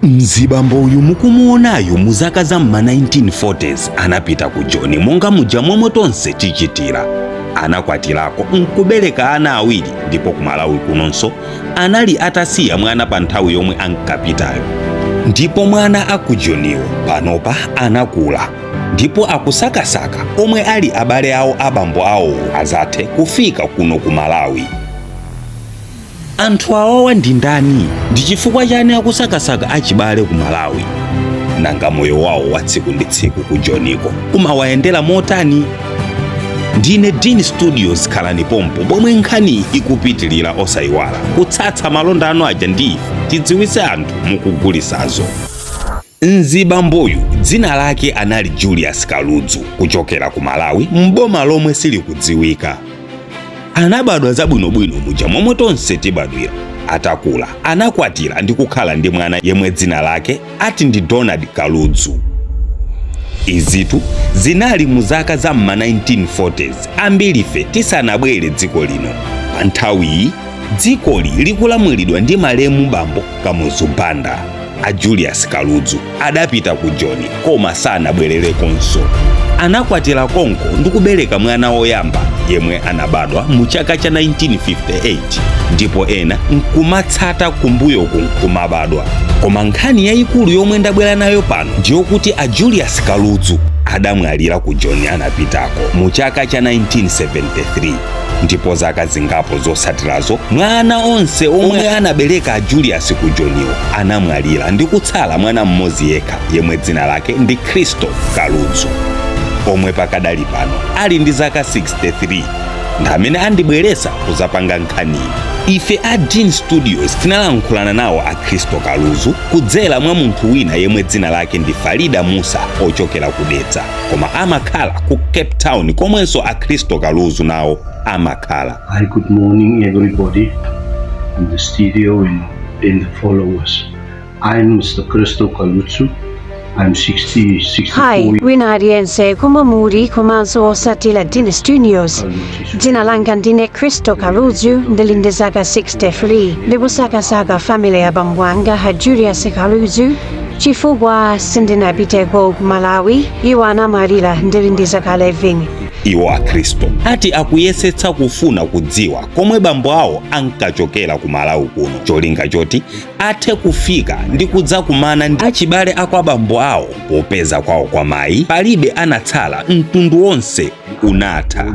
Mzibambo uyu mukumuonayo muzaka za ma 1940s anapita ku Joni monga muja momwe tonse tichitira. Anakwatirako nkubereka ana awiri ndipo ku Malawi kunonso anali atasiya mwana pa nthawi yomwe ankapitayo. Ndipo mwana akujoniwo panopa anakula ndipo akusakasaka omwe ali abale awo abambo awo azathe kufika kuno ku Malawi. Anthu awawa ndi ndani? Ndi chifukwa chani akusakasaka achibale ku Malawi? Nanga moyo wawo wa tsiku ndi tsiku ku Joniko kumawayendera motani? Ndine Dean Studios khalani pompo pomwe nkhani ikupitilira osayiwala kutsatsa malonda anu aja ndi ife tidziwitse anthu mukugulisazo. Mzibamboyu dzina lake anali Julius Kaludzu kuchokera ku Malawi mboma lomwe silikudziwika. Anabadwa zabwinobwino muja momwe tonse tibadwira. Atakula anakwatira ndi kukhala ndi mwana yemwe dzina lake ati ndi Donald Kaludzu. Izitu zinali muzaka za ma 1940s ambiri ife tisanabwere dziko lino. Pa nthawiyi dzikoli likulamulidwa ndi malemu bambo Kamuzu Banda. A Julius Kaludzu adapita ku Joni koma sanabwererekonso. Anakwatira konko ndi kubereka mwana woyamba yemwe anabadwa mu chaka cha 1958 ndipo ena nkumatsata kumbuyo kumabadwa. Koma nkhani yayikulu yomwe ndabwera nayo pano ndiyo kuti a Julius Kaludzu adamwalira ku Joni anapitako mu chaka cha 1973 ndipo zaka zingapo zotsatirazo mwana onse omwe anabereka a Julius ku Joniwo anamwalira ndi kutsala mwana mmodzi yekha yemwe dzina lake ndi Kristo Kaludzu omwe pakadali pano ali ndi zaka 63 ndamene andibweresa kuzapanga nkhaniyi. Ife a Dean Studios tinalankhulana nawo a Kristo Kaludzu kudzera mwa munthu wina yemwe dzina lake ndi Farida Musa ochokera ku Dedza koma amakhala ku Cape Town komwenso a Kristo Kaludzu nawo amakhala. Hi, good morning everybody in the studio and the followers. I'm Mr. Kristo Kaludzu. I'm 64 Hi, winariense kumamuri kumanso osatila Dean Studios. Dzina langa ndine Kristo Kaludzu ndilinde zaka 63. Ndikusakasaka family ya bambo wanga ha Julius Kaludzu chifukwa sindinapiteko ku Malawi iwo anamalira ndilinde zaka 11. Iwo a Kristo ati akuyesetsa kufuna kudziwa komwe bambo awo ankachokera ku Malawi kuno cholinga choti athe kufika ndi kudzakumana ndi achibale akwa bambo awo popeza kwawo kwa mayi palibe anatsala mtundu wonse unatha.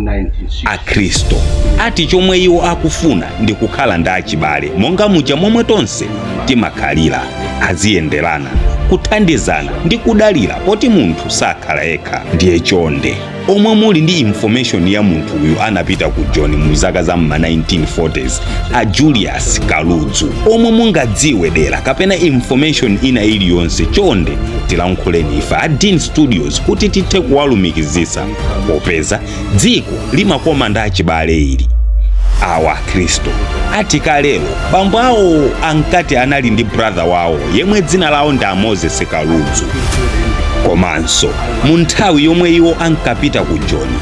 A Kristo ati chomwe iwo akufuna ndi kukhala ndi achibale monga muja momwe tonse timakhalira, aziyenderana, kuthandizana ndi kudalira poti munthu sakhala yekha. Ndiye chonde omwe muli ndi information ya munthu uyu anapita ku Joni mu zaka za ma 1940s a Julius Kaludzu omwe mungadziwe dera kapena information ina iliyonse chonde tilankhuleni ife a Dean Studios kuti tithe kuwalumikizisa popeza dziko limakoma ndi achibale ili. Awa Kristo ati kalero bambo awo ankati anali ndi brother wawo yemwe dzina lawo ndi Moses Kaludzu. Komanso mu nthawi yomwe iwo ankapita ku Joni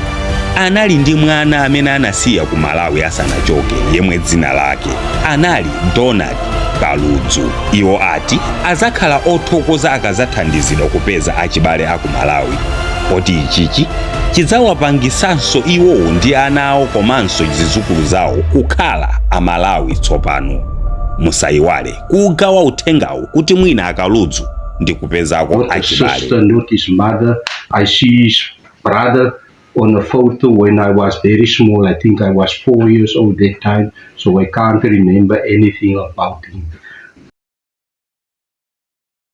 anali ndi mwana amene anasiya ku Malawi asanachoke yemwe dzina lake anali Donald Kaludzu. Iwo ati azakhala othokoza akazathandizidwa kupeza achibale aku Malawi poti ichichi chidzawapangisanso iwowo ndi ana awo komanso zidzukulu zawo kukhala Amalawi tsopano. Musayiwale kugawa uthengawo kuti mwina Kaludzu ndi kupezako achibale. Sister, not his mother. I see his brother on a photo when I was very small. I think I was 4 years old that time, so I can't remember anything about him.